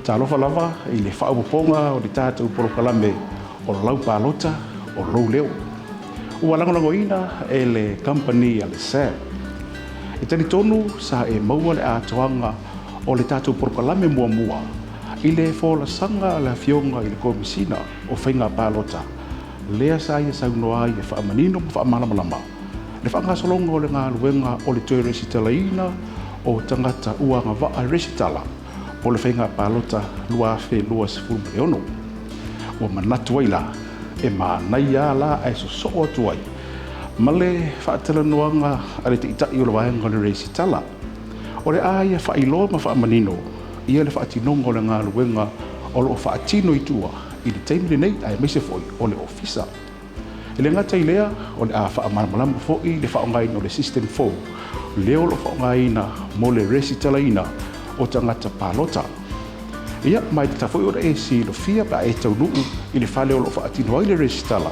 Talofa lava i le faaopoopoga o le tatou polokalame o lau palota o lou leo. Ua lagolagoina e le kamupani a le SAB. E talitonu sa e maua le atoaga o le tatou polokalame muamua i le folasaga a le Afioga i le Komesina o Faiga Palota, lea sa ia saunoa ai e faamanino ma faamalamalama le faagasologa o le galuega o le toe resitalaina o tagata ua agavaa e resitala mo le Faiga Palota 2026. Ua manatu ai la, e manaia lava la ae sosoo atu ai ma le faatalanoaga a le Taitai o le Vaega o le Resitala. O le a ia faailoa ma faamanino ia le faatinoga o le galuega o lo o faatino i tua i le taimi lenei aemaise foi o le Ofisa. E le gata i lea, o le a faamalamalama foi le faaaogaina o le system fou lea o lo o faaaogaina mo le resitalaina o tagata palota. Ia, ma e tatau foi ona e silafia pe a e taunuu i le fale o lo o faatino ai le resitala,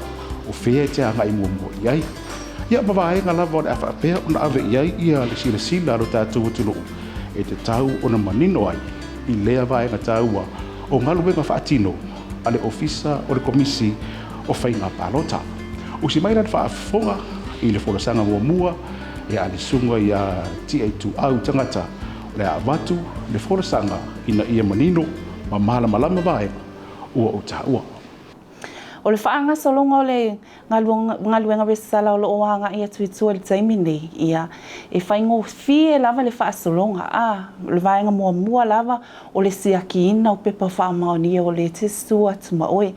o fea e te agai muamua i ai. Ia, ma vaega lava o le a faapea ona ave i ai ia le silasila a lo tatou atunuu e tatau ona manino ai i lea vaega taua o galuega faatino a le Ofisa o le Komisi o Faiga Palota. Usi mai la le faafofoga i le folasaga muamua a le Susuga ia Tia Ituau Tagata o le a avatu le folasaga ina ia manino ma malamalama vaega ua ou taua. O le faagasologa o le galuega resitala o lo o agai atu i tua i le taimi nei, ia, e faigofie lava le faasologa. A, o le vaega muamua lava o le siakiina o pepa faamaonia o lea e te susu atu ma oe.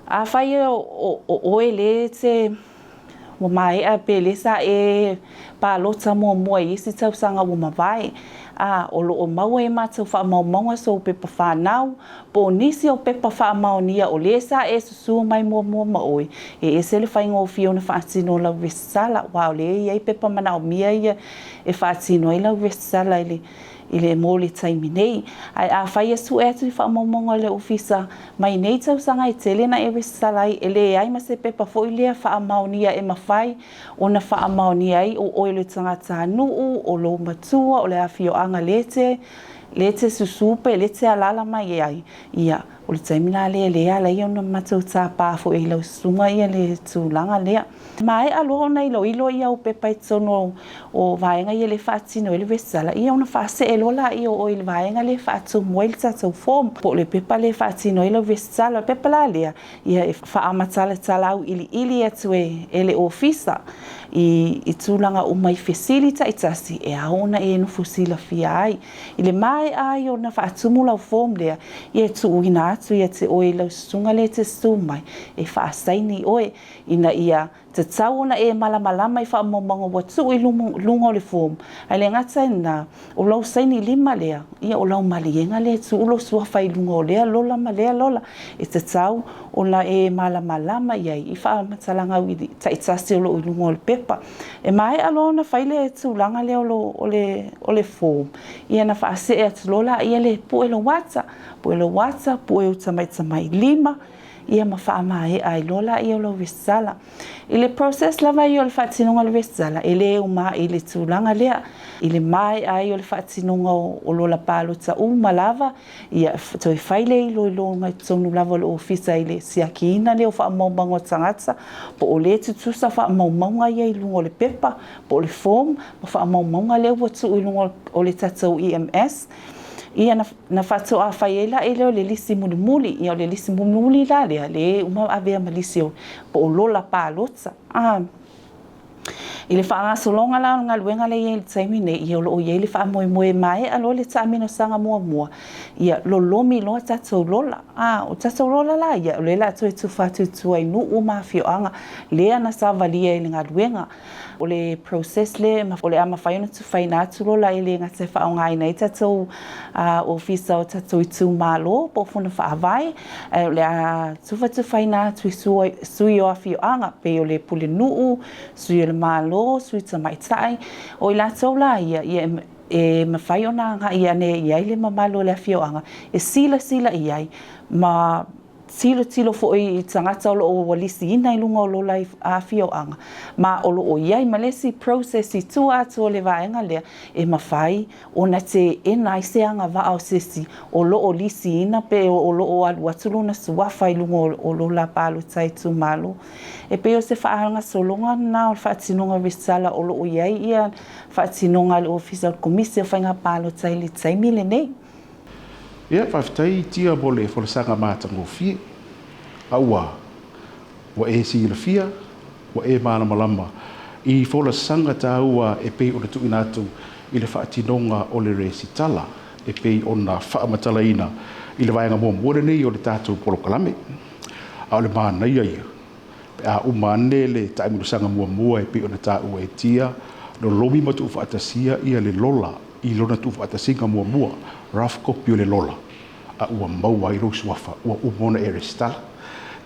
Afai o oe lea e te ua maea pe lea sa e palota muamua i isi tausaga ua mavae, a, o lo o maua e matou faamaumauga sou pepa fanau, po o nisi o pepa faamaonia o lea sa e susu mai muamua ma oe, e ese le faigofie ona faatino o lau resitala, aua o lea e i ai pepa manaomia ia e faatino ai lau resitala i le i le mo le taimi nei. Ae afai e sue atu i faamaumauga a le Ofisa mai nei tausaga e tele na e resitala ai, e leai ma se pepa foi lea faamaonia e mafai ona faamaonia ai o oe le tagatanuu, o lou matua, o le afioaga le te le te susu pe le te alaala mai ai, ia, o le taimi la lea e le ala ai ona matou tapa foi i lau susuga ia le tulaga lea. Maea loa ona iloilo ia au pepa i totonu o vaega ia lea e faatino ai le resitala, ia ona faasee loa laia o oe i le vaega lea e faatumu ai le tatou form po o le pepa lea e faatino ai lau resitala. O le pepa la lea, ia e faaamatalatala auiliili atu e le ofisa i tulaga uma i fesili taitasi e ao ona e nofo silafia ai. I le maea ai ona faatumu lau form lea, ia e tuuina atu ia te oe i lau susuga lea e te susu mai e faasaini oe ina ia tatau ona e malamalama i faamaumauga ua tuu i luga o le form, ae le gata i lena, o lou saini lima lea, ia o lau maliega lea e tuu lou suafa i luga o lea lola ma lea lola, e tatau ona e malamalama i ai i faamatalaga taitasi o lo o i luga o le pepa. E maea loa ona fai le tulaga lea o le form, ia ona faasee atu loa laia lea e pue lou ata, pue lou ata, pue ou tamaitamailima, ia ma faamaea ai loa laia o lau resitala. I le process lava ia o le faatinoga o le resitala, e le uma i le tulaga lea. I le maea ai o le faatinoga o lola palota uma lava, ia toe fai le iloiloga i totonu lava o le ofisa i le siakiina lea o faamaumauga o tagata, po o lea e tutusa faamaumauga ia i luga o le pepa, po o le form, ma faamaumauga lea ua tuu i luga o le tatou EMS. Ia na, na faatoa fai ai la e lea o le lisi mulimuli. Ia o le lisi mulimuli la lea, le uma avea ma lisi o, po o lola palota. Ah. I le faagasologa la o le galuega lea e i ai i le taimi nei, ia o lo o i ai le faamoemoe e maea loa le taaminosaga muamua, ia lolomi loa tatou lola. A, o tatou lola la ia, o lea o le a toe tufa atu i tua i nuu ma afioaga lea na savalia i le galuega. O le process lea o le a mafai ona tufaina atu lola e le gata e faaaogaina ai tatou ofisa o tatou itumalo po o fono faavae, ae o le a tufatufaina atu i sui o afioaga pei o le pulenuu, sui o le Malo, sui tamaitai. O i latou la ia, ia e mafai ona agai ane i ai le mamalu o le afioaga e silasila i ai ma tilotilo foi i tagata o lo o ua lisiina i luga o lola i afioaga, ma o lo o i ai ma le isi process i tua atu o le vaega lea e mafai ona teena ai se agavaa o se isi o lo o lisiina pe o lo o alu atu lona suafa i luga o lola palota itumalo. E pei o se faagasologa lena o le faatinoga resitala o lo o i ai ia faatinoga a le Ofisa o le Komisi o Faiga Palota i le taimi lenei. Ia, faafetai Tia mo le folasaga matagofie. A ua, ua e silafia, ua e malamalama i folasaga taua e pei ona tuuina atu i le faatinoga o le resitala e pei ona faamatalaina i le vaega muamua lenei o le tatou polokalame. A o le manaia ia, pe a uma ane le taamilosaga muamua e pei ona taua e Tia, lolomi ma tuufaatasia ia le lola i lona tuufaatasiga muamua, rough copy o le lola, a ua maua ai lou suafa, ua uma ona e resitala.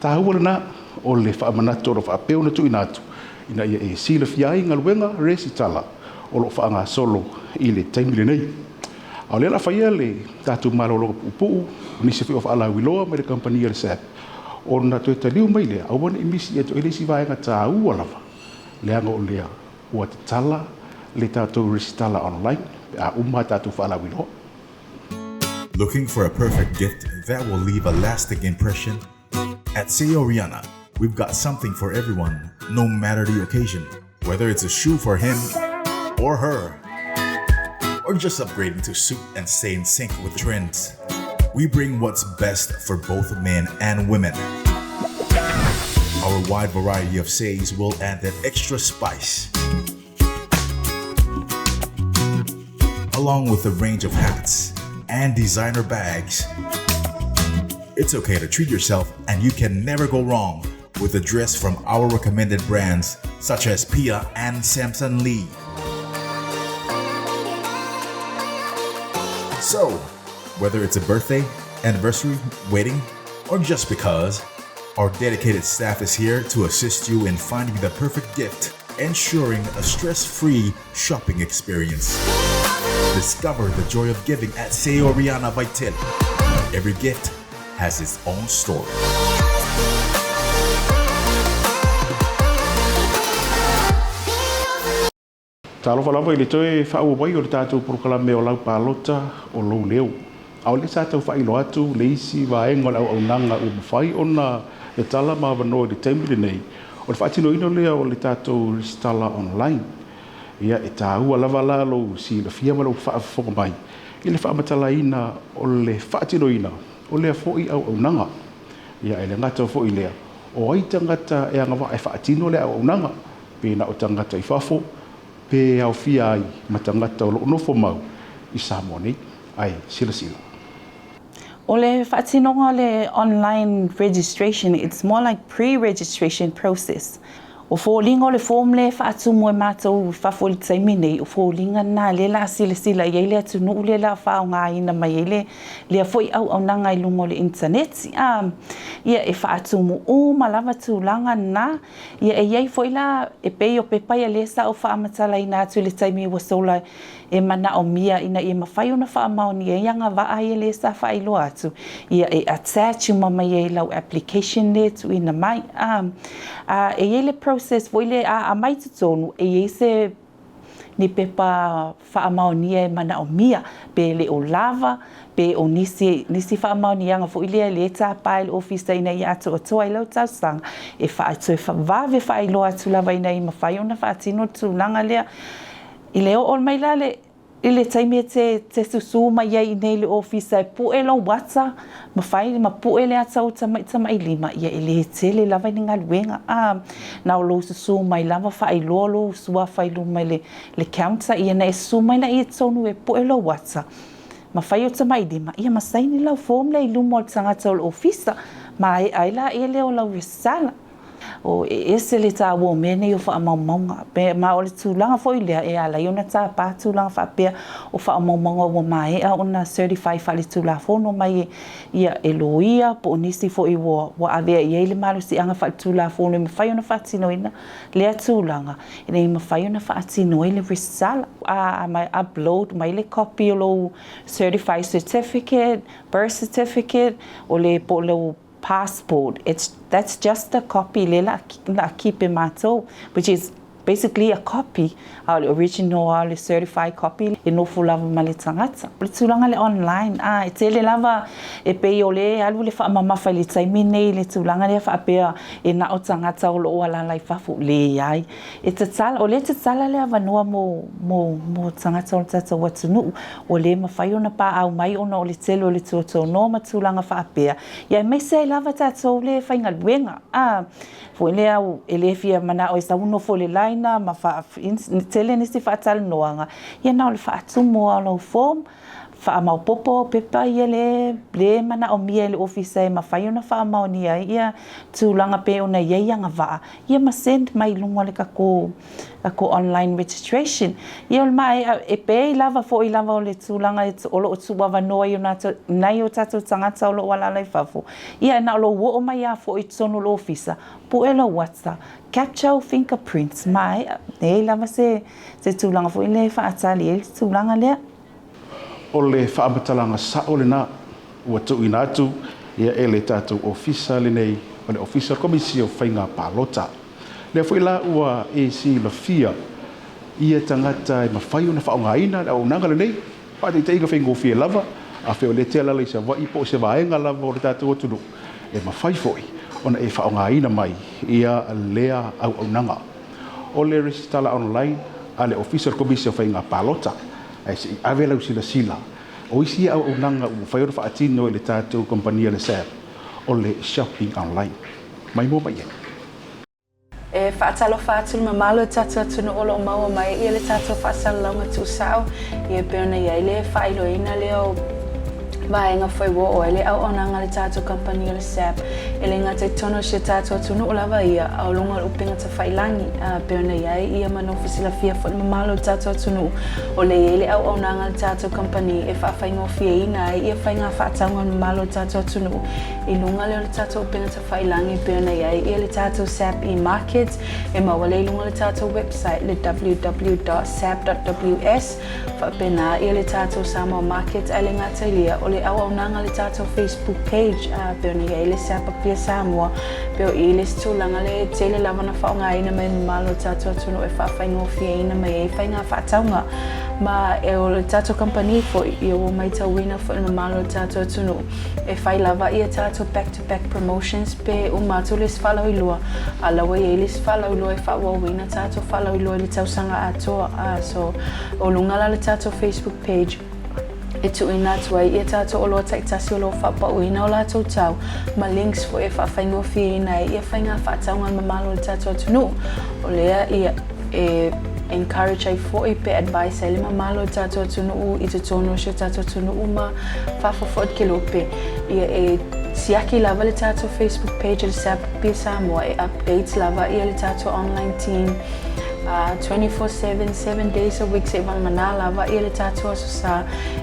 Taua lena o le faamanatu o lo o faapea ona tuuina atu ina ia e silafia ai galuega resitala o lo o faagasolo i le taimi lenei. A o lea o le a faia le tatou malologa puupuu, o nisi foi o faalauiloa mai le kamupani a le SAB, ona toe taliu mai lea, aua ne i misi atu ai le isi vaega taua lava, leaga o lea ua tatala le tatou resitala online pe a uma a tatou faalauiloa. Looking for a perfect gift that will leave a lasting impression? At Seoriana, we've got something for everyone, no matter the occasion. Whether it's a shoe for him or her, or just upgrading to suit and stay in sync with trends. We bring what's best for both men and women. Our wide variety of says will add that extra spice. Along with a range of hats and designer bags. It's okay to treat yourself, and you can never go wrong with a dress from our recommended brands such as Pia and Samson Lee. So, whether it's a birthday, anniversary, wedding, or just because, our dedicated staff is here to assist you in finding the perfect gift, ensuring a stress free shopping experience. Discover the joy of giving at Seoriana Vitel. Every gift has its own story. Talofa lava i le toe faaauau ai o le tatou polokalame o lau palota o lou leo. A o lea sa tau faailoa atu le isi vaega o le auaunaga ua mafai ona tatala ma avanoa i le taimi lenei, o le faatinoina lea o le tatou resitala online. Ia, e taua lava la lou silafia ma lou faafofoga mai i le faamatalaina o le faatinoina o lea foi auaunaga. Ia, e le gata foi i lea, o ai tagata e agavaa e faatino lea auaunaga, pe na o tagata i fafo, pe aofia ai ma tagata o lo o nofo mau i Samoa nei. Ae silasila. O le faatinoga o le online registration, it's more like pre-registration process. O foliga o le form lea e faatumu e matou i fafo i le taimi nei, o foliga lena lea la a silasila i ai le atunuu lea la a faaaogaina mai ai le lea foi auaunaga i luga o le initaneti. A, ia, e faatumu uma lava tulaga na. Ia, e i ai foi la, e pei o pepa ia lea sa ou faamatalaina atu i le taimi ua sola e manaomia ina ia mafai ona faamaonia ai agavaa ia lea sa faailoa atu, ia e attach uma mai ai i lau application lea e tuuina mai. A, a e i ai le process foi lea a aumai i totonu, e i ai se ni pepa faamaonia e manaomia, pe le o lava, pe o nisi, nisi faamaoniaga foi lea lea e tapa e le ofisa ina ia atoatoa ai lau talosaga, e faa, toe vave faailoa atu lava ina ia mafai ona faatino le tulaga lea. I le oo mai la le, i le taimi e te, te susū mai ai i inei i le ofisa e pue lou ata, ma fai, ma pue le ata o tamaitamailima, ia e le tele lava ni galuega. A, na o lou susū mai lava faailoa lou suafa i luma i le, le counter, ia na e susū mai lea i totonu e pue lou ata, ma fai o tamailima, ia ma saini lau form lea i luma o le tagata o le ofisa, maea ai laia lea o lau resitala. O, e ese le tāua o mea nei o faamaumauga. Pe, ma o le tulaga foi lea e ala ai ona tāpā tulaga faapea o faamaumauga ua maea ona certify faaletulafono mai e, ia, e loia po o nisi foi ua, ua avea i ai le malosiaga faaletulafono e mafai ona faatinoina lea tulaga, ina ia mafai ona faatino ai le resitala. A, a upload mai le copy o lou certified certificate, birth certificate, o le, po o lou passport, it's that's just a copy lea o le a keep e matou, which is basically a copy, a o le original a o le certified copy e nofo lava ma le tagata. O le tulaga le online, a e tele lava e pei o lea e alu le faamamafa i le taimi nei i le tulaga lea faapea e na o tagata o lo o alaala i fafo, leai. E tatala, o lea e tatala le avanoa mo, mo, mo tagata o le tatou atunuu, ua le mafai ona paau mai ona o le tele o le tuatuanoa ma tulaga faapea, ia aemaise ai lava tatou le faigaluega, a, foi lea e le fia manao e sau nofo i le laina ma faa, tele nisi faatalanoaga, ia na o le faatumu lava o lau form, faamaopoopo au pepa ia le le manaomia e le ofisa e mafai ona faamaonia ai ia tulaga pei ona i ai agavaa, ia ma send mai i luga o le tatou tatou online registration. Ia o le maea, e pei lava foi lava o le tulaga o lo o tuuavanoa i nai o tatou tagata o lo o alaala i fafo, ia na o lou oo mai lava foi i totonu o le ofisa, pue lou ata, capture au fingerprints, maea, leai lava se se tulaga foi lea e faatali ai le tulaga lea. O le faamatalaga sao lena ua tuuina atu ia e le tatou Ofisa lenei o le Ofisa o le Komisi o Faiga Palota. Lea foi la ua e silafia ia tagata e mafai ona faaaogaina le auaunaga lenei, faataitaiga faigofie lava, afai o lea e te alaala i Savaii po o se vaega lava o le tatou atunuu, e mafai foi ona e faaaogaina mai ia lea auaunaga. O le resitala online a le Ofisa o le Komisi o Faiga Palota, ae se i ave lau silasila, o isi ia auaunaga ua mafai ona faatino e le tatou kamupani a le SAB, o le shopping online. Maimoa mai ai. E faatalofa atu le mamalu o le tatou atunuu o lo o maua mai ia le tatou faasalalauga tuusao, ia pei ona i ai le faailoaina lea o vaega foi ua oo ai le auaunaga a le tatou kamupani o le SAB. E le gata i totonu o si o tatou atunuu lava ia, a o luga o le upega tafailangi, a pei ona i ai ia manofi silafia foi le mamalu o le tatou atunuu, o lea e i ai le auaunaga a le tatou kamupani e faafaigofieina ai ia faiga faatauga a le mamalu o le tatou atunuu i luga lea o le tatou upega tafailangi e pei ona i ai ia le tatou SAB e-market e maua lea i luga o le tatou website le www.sab.ws. Faapena ia le tatou Samoa Market ae le gata i lea, o le auaunaga a le tatou Facebook page a pei ona i ai le SAP Apia Samoa, pei o i le isi tulaga lea e tele lava ona faaaogaina mai e mamalu o le tatou atunuu e faafaigofieina mai ai faiga faatauga. Ma e o le tatou kamupani foi, ia ua maitauina foi le mamalu o le tatou atunuu e fai lava ia tatou back to back promotions pe uma atu le isi faalauiloa, a la ua i ai le isi faalauiloa e faaauauina tatou faalauiloa i le tausaga atoa. A so o luga la o le tatou Facebook page e tuuina atu ai ia tatou oloa taitasi o lo o faapauina o latou tau ma links foi e faafaigofieina ai ia faiga faatauga a le mamalu o le tatou atunuu. O lea ia e encourage ai foi pe advise ai le mamalu o le tatou atunuu i totonu o si o tatou atunuu ma fafo foi o le kelope ia e siaki lava le tatou Facebook page o le SAP Pia Samoa e update lava ia le tatou online team 24/7, 7 days a week seʻi vagana lava ia le tatou Aso Sa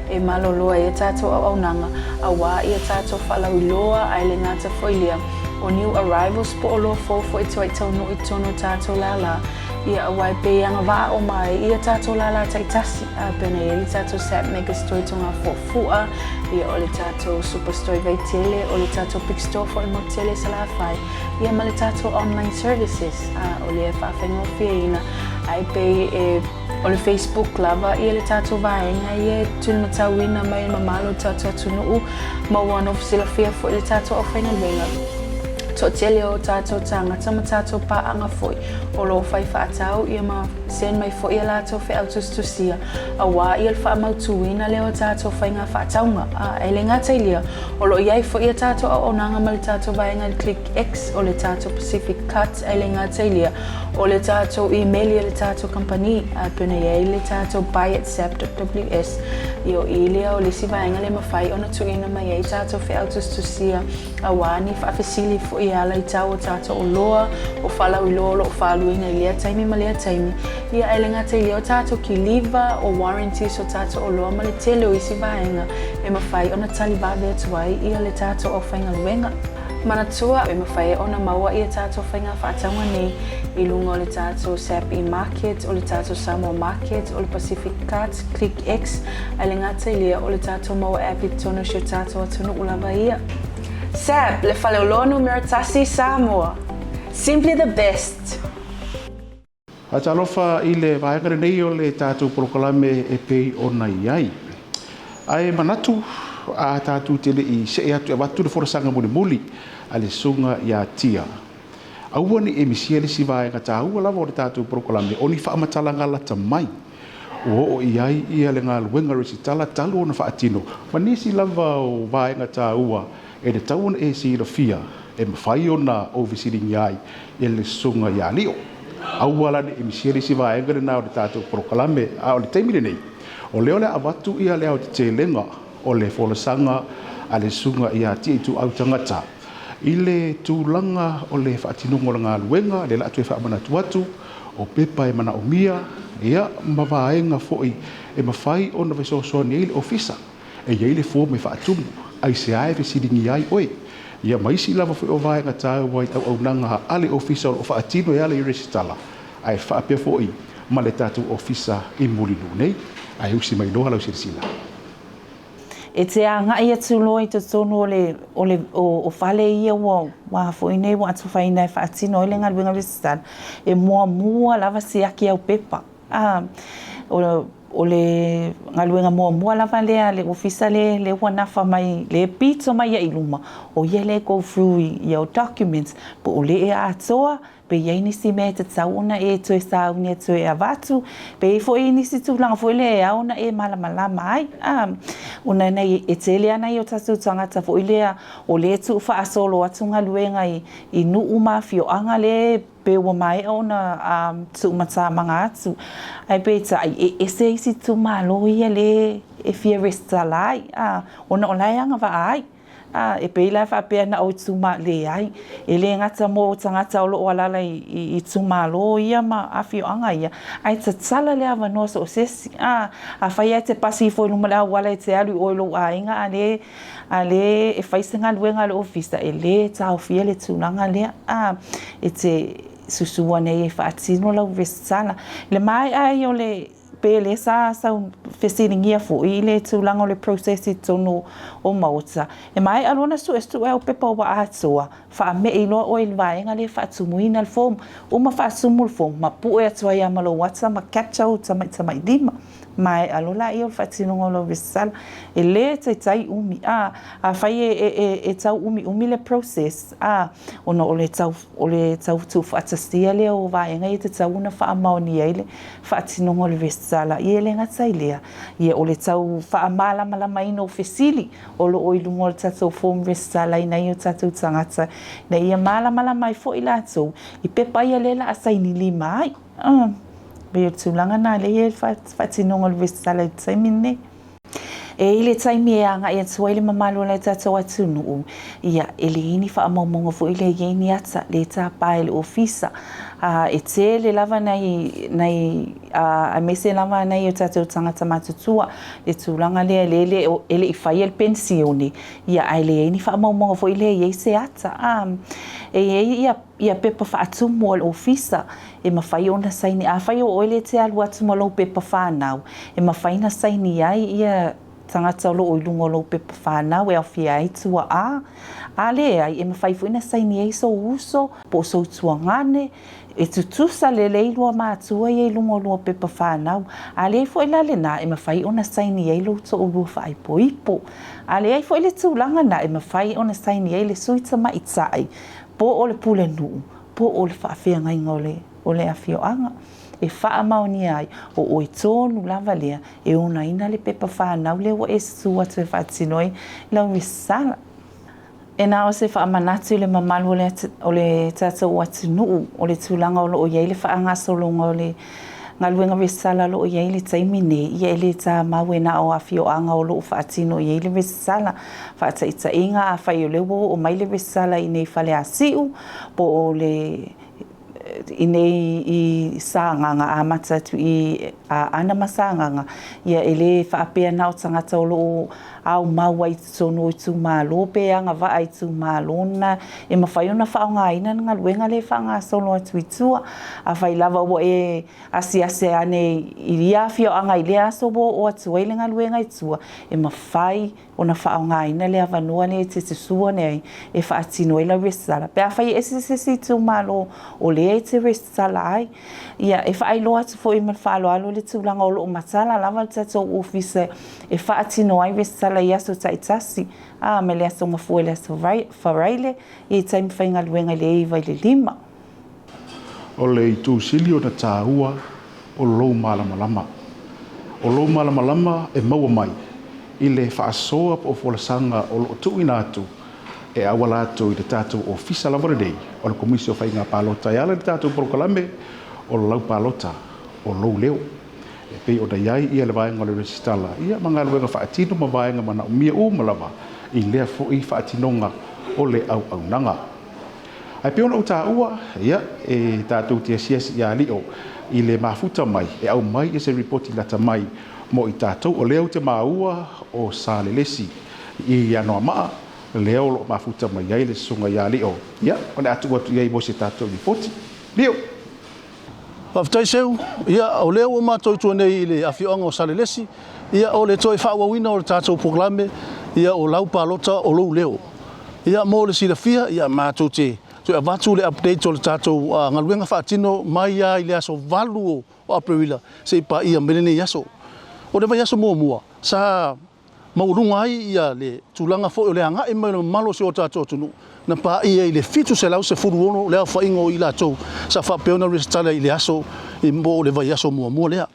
e malolo ai a tatou auaunaga auā ia tatou faalauiloa ae le gata foi lea o new arrivals po o oloa fou foi tuai taunuu i totonu o tatou lālā ia auā e pei e agavaa uma ai ia tatou lālā taitasi a pei ona i ai le tatou SAP Mega Store i Togafuafua ia o le tatou Super Store i Vaitele o le tatou Big Store foi i Motutele i Salafai ia ma le tatou online services a o lea e faafaigofieina ae pei e o le Facebook lava ia le tatou vaega ia e tulimatauina mai e le mamalu o le tatou atunuu ma ua nofo silafia foi le tatou aufaigaluega toatele o tatou tagata ma tatou paaga foi o lo o fai faatau ia ma send mai foi a latou feau tusitusia auā ia le faamautuina lea o tatou faiga faatauga. A e le gata i lea, o lo o i ai foi ia tatou auaunaga ma le tatou vaega i le Click X o le tatou Pacific Cut ae le gata i lea, o le tatou imeli a le tatou kamupani, a pei ona i ai le tatou buy at sap.ws, ia o i lea o le isi vaega lea e mafai ona tuuina mai ai tatou feau tusitusia auā ni faafesili foi e ala i tau o tatou oloa, o faalauiloa o lo o faaluina i lea taimi ma lea taimi, ia ae le gata i lea o tatou kiliva, o warranties o tatou oloa ma le tele o isi vaega e mafai ona tali vave atu ai ia le tatou aufaigaluega. Manatua, e mafai ona maua ia tatou faiga faatauga nei i luga o le tatou SAP e-market, o le tatou Samoa Market, o le Pacific Cart, Click X, ae le gata i lea, o le tatou maua app i totonu o si o tatou atunuu lava ia. SAP, le faleoloa numera tasi i Samoa. Simply the best! Talofa i le vaega lenei o le tatou polokalame e pei ona i ai. Ae manatu a tatou te le i see atu e avatu le folasaga mulimuli a le Susuga ia Tia. Aua ne i e misia le isi vaega taua lava o le tatou polokalame o ni faamatalaga lata mai ua oo i ai ia le galuega resitala talu ona faatino ma nisi lava o vaega taua e tatau ona e silafia e mafai ona ou fesiligia ai e le Susuga ia Lio. Aua la ne i misia le isi vaega lena o le tatou polokalame, a o le taimi lenei, o lea o le a avatu ia le aotetelega o le folasaga a le Susuga ia Tia Ituau Tagata i le tulaga o le faatinoga o le galuega, lea o le a toe faamanatu atu, o pepa e manaomia, ia, ma vaega foi e mafai ona fesoasoani ai le Ofisa. E i ai le form e faatumu, aisea e fesiligia ai oe? Ia ma isi lava foi o vaega taua i auaunaga a le Ofisa o lo o faatino e ala i resitala, ae faapea foi ma le tatou Ofisa i Mulinuu nei. Ae usi mai loa lau silasila. E te agai atu loa i totonu o le, o le, o, o fale ia ua, ua foi nei ua atofaina e faatino ai le galuega resitala, e muamua lava siaki au pepa. A, o, o le galuega muamua lava lea a le ofisa le, le ua nafa mai, le pito mai ai i luma, o ia lea e go through i, i au documents, po o le e atoa, pe i ai nisi mea e tatau ona e toe sauni atu e avatu, pe i ai foi nisi tulaga foi lea e ao ona e malamalama ai. A, ona nei, e tele ana i o tatou tagata foi lea, o lea e tuufaasolo atu galuega i, i nuu ma afioaga lea Pe ua maea ona tuumatamaga atu, ae peitai, e ese isi itumalo ia le e fia resitala ai, a, ona o la e agavaa ai. A, e pei la e faapea na o ituma, leai, e le gata mo tagata o lo o alala i, i itumalo ia ma afioaga ia, ae tatala le avanoa so o se isi. A, afai lava e te pasi ifo i luma o le auala e te alu i o i lou aiga, a le, A lē e fai se galuega a le ofisa, e lē taofia le tulaga lea, a e te susu ane ai e faatino lau resitala. I le maea ai o le, pe lē sa sau fesiligia foi i le tulaga o le process i totonu o Maota, e maea loa ona suesue au pepa ua atoa, faame'i loa oe i le vaega lea e faatumuina le form. Uma faatumu le form, mapue atu ai lava ma lou ata ma capture ou tamaitamailima. Maea loa laia o le faatinoga o lau resitala. E le taitai umi, a, afai e, e, e, e tau umiumi le process, a, ona o le tau, o le tau tuufaatasia lea o vaega ia e tatau ona faamaonia ai le faatinoga o le resitala. Ia e le gata i lea, ia o le tau faamalamalamaina o fesili o lo o i luga o le tatou form resitalaina ai o tatou tagata, ina ia malamalama ai foi latou i pepa ia lea o le a saini lima ai. Ah, pei o le tulaga lena lea e i ai le faatinoga o le resitala i le taimi lenei. E i ai le taimi e agai atu ai le mamalu o le tatou atunuu, ia, e leai ni faamaumauga foi lea e i ai ni ata, lea e tapa e le ofisa. Ā, e tele lava nai, nai, ā, aemaise lava nai o tatou tagata matutua, le tulaga lea e le, e le i faia le penisione, ia, ae leai ni faamaumauga foi lea e i ai se ata. Ā, e i ai ia, ia pepa faatumu a le ofisa, E mafai ona saini, afai o oe lea e te alu atu ma lou pepa whanau, e mafai na saini ai ia tagata o loo i luga o lou pepa whanau e aofia ai tua a, a leai, e mafai foi na saini ai sou uso, po o sou tuagane, e tutusa lelei lua matua ia i luga o lua pepa whanau, a leai foi la lena, e mafai ona saini ai lou toolua faaipoipo. A leai foi le tulaga na, e mafai ona saini ai le sui tamaitai, po o le pulenuu, po o le faafeagaiga o le, o le afioaga e faamaonia ai, o oe tonu lava lea e onaina le pepa whanau lea ua e susu atu e faatino ai lau resala. E na o se faamanatu i le mamalu o le, o le tatou atunuu o le tulaga o lo o i ai le faagasologa o le galuega resitala o lo o i ai i le taimi nei, ia e le tāmau e na o afioaga o lo o faatino i ai le resitala. Faataitaiga, afai o lea ua oo mai le resitala i nei Faleasiu, po o le i nei i Sagaga amata atu i Aana ma Sagaga, ia e lē faapea na o tagata o lo o aumau ai i totonu o itumalo pe agavaa i itumalo na e mafai ona faaaogaina le galuega lea e faagasolo atu i tua. Afai lava ua e asiasi ane i ia afioaga i lea aso ua oo atu ai le galuega i tua, e mafai ona faaaogaina le avanoa lea e te susua nei e faatino ai lau resitala. Pe afai e ese se isi itumalo o lea e te resitala ai, ia, e faailoa atu foi ma le faaaloalo le tulaga o lo o matala lava le tatou ofisa e faatino ai resitala i aso taitasi, ā, mai le aso Gafua i le aso Faraile, ia i taimi faigaluega i le 9 i le 5. O le itu sili ona taua o lou malamalama. O lou malamalama e maua mai i le faasoa po o folasaga o lo o tuuina atu e auala atu i le tatou Ofisa lava lenei o le Komisi o Faiga Palota e ala i le tatou polokalame o Lau Palota, o Lou Leo. E pei ona i ai ia le vaega o le resitala ia ma galuega faatino ma vaega manaomia uma lava i lea foi faatinoga o le auaunaga. Ae pei ona ou taua, ia, e tatou te asiasi ia Lio i le mafuta mai e aumai i se ripoti lata mai mo i tatou. O lea ou te maua o Salelesi i Anoamaa, lea o lo o mafuta mai ai le susuga ia Lio. Ia, o le a tuu atu i ai mo se tatou ripoti. Lio! Faafetai Seu, ia o lea ua matou i tua nei i le afioaga o Salelesi, ia o le toe faaauauina o le tatou polokalame, ia o lau palota o lou leo. Ia mo le silafia, ia matou te toe avatu le update o le tatou galuega faatino mai lava i le aso 8 o Aperila seia paia mai lenei aso. O le vaiaso muamua, sa maualuga ai ia le tulaga foi o le agai mai o le mamalu o si o tatou atunuu, na paia i le 716 le aofaiga o i latou sa faapea ona resitala i le aso po o le vaiaso muamua lea.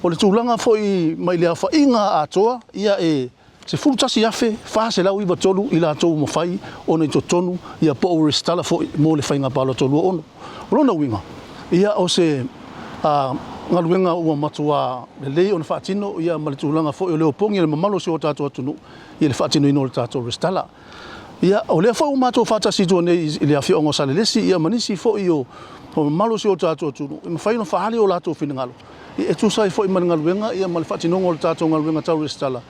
O le tulaga foi mai le aofaiga atoa, ia e 11,493 i latou ua mafai ona i totonu ia po o ua resitala foi mo le faiga palota 26. O lona uiga, ia o se galuega ua matua lelei ona faatino ia ma le tulaga foi o le opogi o le mamalu o si o tatou atunuu i le faatinoina o le tatou resitala. Ia, o lea foi ua matou faatasi i tua nei i le afioaga o Salelesi ia ma nisi foi o mamalu o si o tatou atunuu e mafai ona faaali o latou finagalo e tusa ai foi ma le galuega ia ma le faatinoga o le tatou galuega tau resitala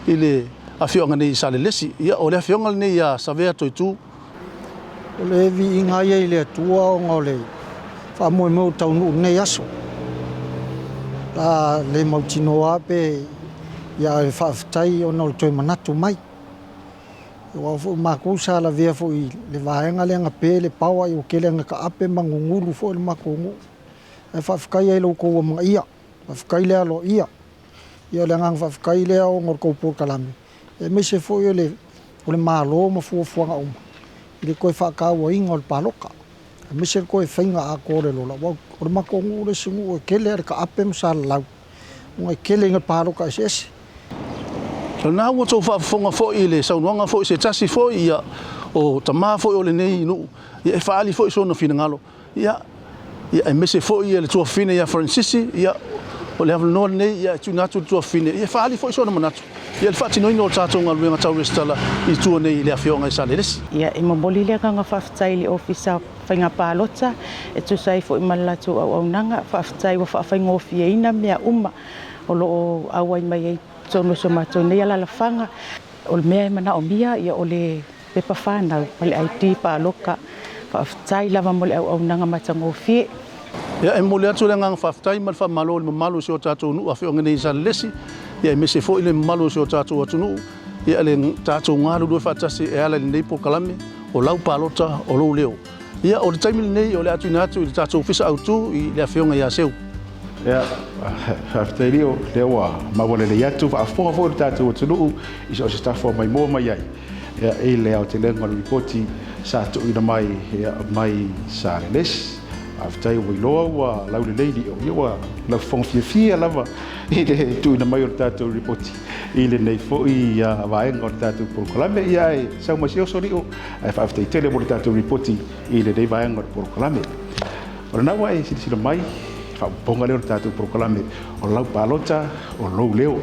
i le afioaga nei i Salelesi. Ia, o le afioga lenei ia Savea Toitu. O le viiga ia i le Atua ona o le faamoemoe ua taunuu i lenei aso. A le mautinoa pe ia ae faafetai ona o le toe manatu mai. Aua foi o matou sa lavea foi i le vaega lea na pe le paoa ua tele ina taape ma gugulu foi le matou nuu. Ae faafetai ai i lo outou amanaia, faafetai le aloaia. Ia o le agaga faafetai lea ona o le tou polokalame, aemaise foi o le o le Malo ma fuafuaga uma i le toe faatauaina o le palota, aemaise le toe faiga atoa o le lola, aua o le matou nuu le isi nuu e tele lava le taape ma salalau, ona e tele ina palota eseese. O lena ua outou faafofoga foi i le saunoaga foi se tasi foi ia, o tama foi o lenei nuu, ia e faaali foi sona finagalo, ia, ia aemaise foi ia le tuafafine ia Fransisi, ia, o le avanoa lenei ia e tuuina atu i le tuafafine, ia e faaali foi sona manatu ia le faatinoina o le tatou galuega tau resitala i tua nei i le afioaga i Salelesi. Ia, e momoli le agaga faafetai i le Ofisa o Faiga Palota e tusa ai foi ma le latou auaunaga. Faafetai ua faafaigofieina mea uma o lo o auai mai ai i totonu o si o matou nei alalafaga. O le mea e manaomia, ia o le pepa fanau ma le ID paloka. Faafetai lava mo le auaunaga matagofie. Ia, e momoli atu le agaga faafetai ma le faamalo i le mamalu o si o tatou nuu afioaga nei i Salelesi, ia aemaise foi le mamalu o si o tatou atunuu, ia le tatou galulue faatasi e ala i lenei polokalame o lau palota o lou leo. Ia, o le taimi lenei o le a tuuina atu i le tatou Ofisa Autu i le Afioga ia Seu. Ia, faafetai Lio, lea ua maua lelei atu, faafofoga foi le tatou atunuu i so o se tafa o maimoa mai ai ia, i le aotelega o le lipoti sa tuuina mai ia, mai Salelesi. Faafetai ua iloa ua laulelei Lio, ia ua laufofoga fiafia lava i le tuuina mai o le tatou lipoti i lenei foi vaega o le tatou polokalame. Ia, ae sau mai se oso Lio, ae faafetai tele mo le tatou lipoti i lenei vaega o le polokalame. O lena ua e silasila mai, faaopoopoga lea o le tatou polokalame o lau palota, o lou leo,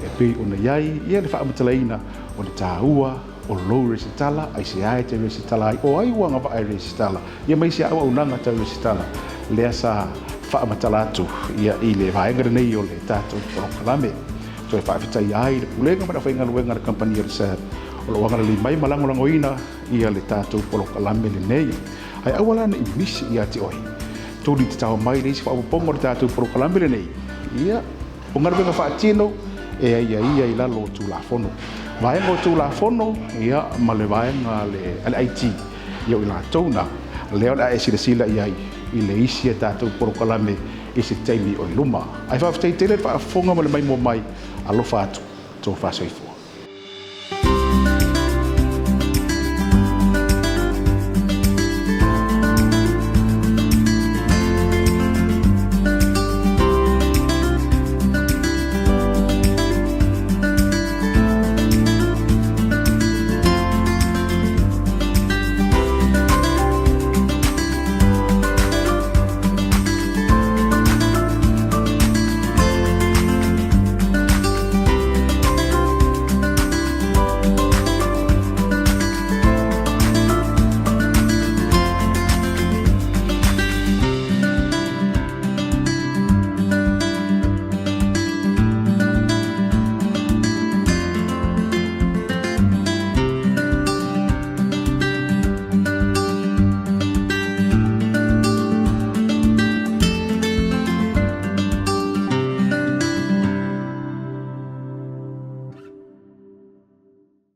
e pei ona i ai ia le faamatalaina o le taua o lou resitala, aisea e te resitala ai, o ai ua agavaa e resitala, ia ma isi auaunaga tau resitala lea sa faamatala atu ia i le vaega lenei o le tatou polokalame. Toe faafetaia ai le Pulega ma le aufaigaluega a le Kamupani o le SAB o lo o agalelei mai ma lagolagoina ia le tatou polokalame lenei. Ae aua la ne i misi ia te oe. Tuli tatao mai le isi faaopoopoga o le tatou polokalame lenei. Ia, o galuega faatino e aiaia i lalo o Tulafono. Vaega o Tulafono, ia, ma le vaega a le, a le IT, ia o i latou na, lea o le a e silasila i ai i le isi a tatou polokalame i se taimi o i luma. Ae faafetai tele le faafofoga ma le maimoa mai, alofa atu, tofa soifua.